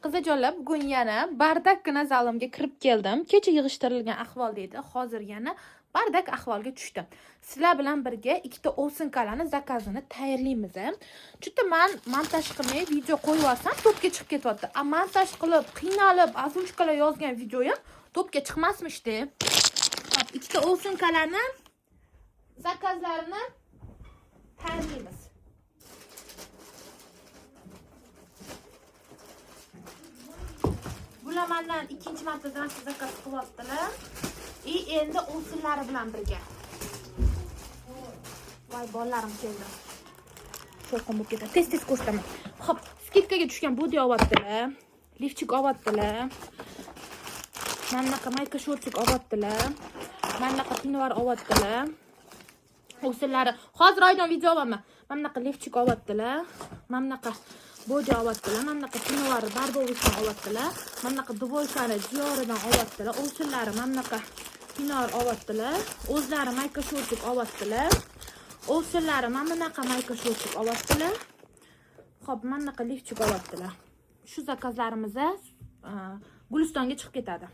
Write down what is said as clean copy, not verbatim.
Qizajonlar, bugun yana bardakkina zalimga kirib keldim. Kecha yig'ishtirilgan ahvolda edi, hozir yana bardak ahvolga tushdi. Sizlar bilan birga ikkita овсянка larni zakazini tayyorlaymiz. Chunki man montaj qilmay video qo'yib olsam, topga chiqib ketyapti. A montaj qilib, qiynalib, озвучка lar yozgan videoyim topga chiqmasmishdi. Hop, ikkita овсянка larni zakazlarini tayyorlaymiz. Bular mandan ikkinchi marta zakaz qilyaptilar. И endi ovsinlari bilan birga. Voy, bolalarim keldi. Shovqin bo'lib ketadi. Tez-tez ko'rsataman. Xo'p, скидка ga tushgan body olyaptilar. Лифчик olyaptilar. Mana bunaqa mayka шортик olyaptilar. Mana bunaqa пеньюар olyaptilar. Ovsinlari. Hozir oydon video olaman. Mana bunaqa лифчик olyaptilar. Mana bunaqa body olyaptilar. Mana bunaqa пеньюар бордовый dan olyaptilar. Mana bunaqa двойка ni Dioridan olyaptilar. Ovsinlari mana bunaqa пеньюар olyaptilar. O'zlari mayka шортик olyaptilar. Ovsinlari mana bunaqa mayka шортик olyaptilar. Xo'p, mana bunaqa лифчик olyaptilar. Shu zakazlarimiz Gulistonga chiqib ketadi.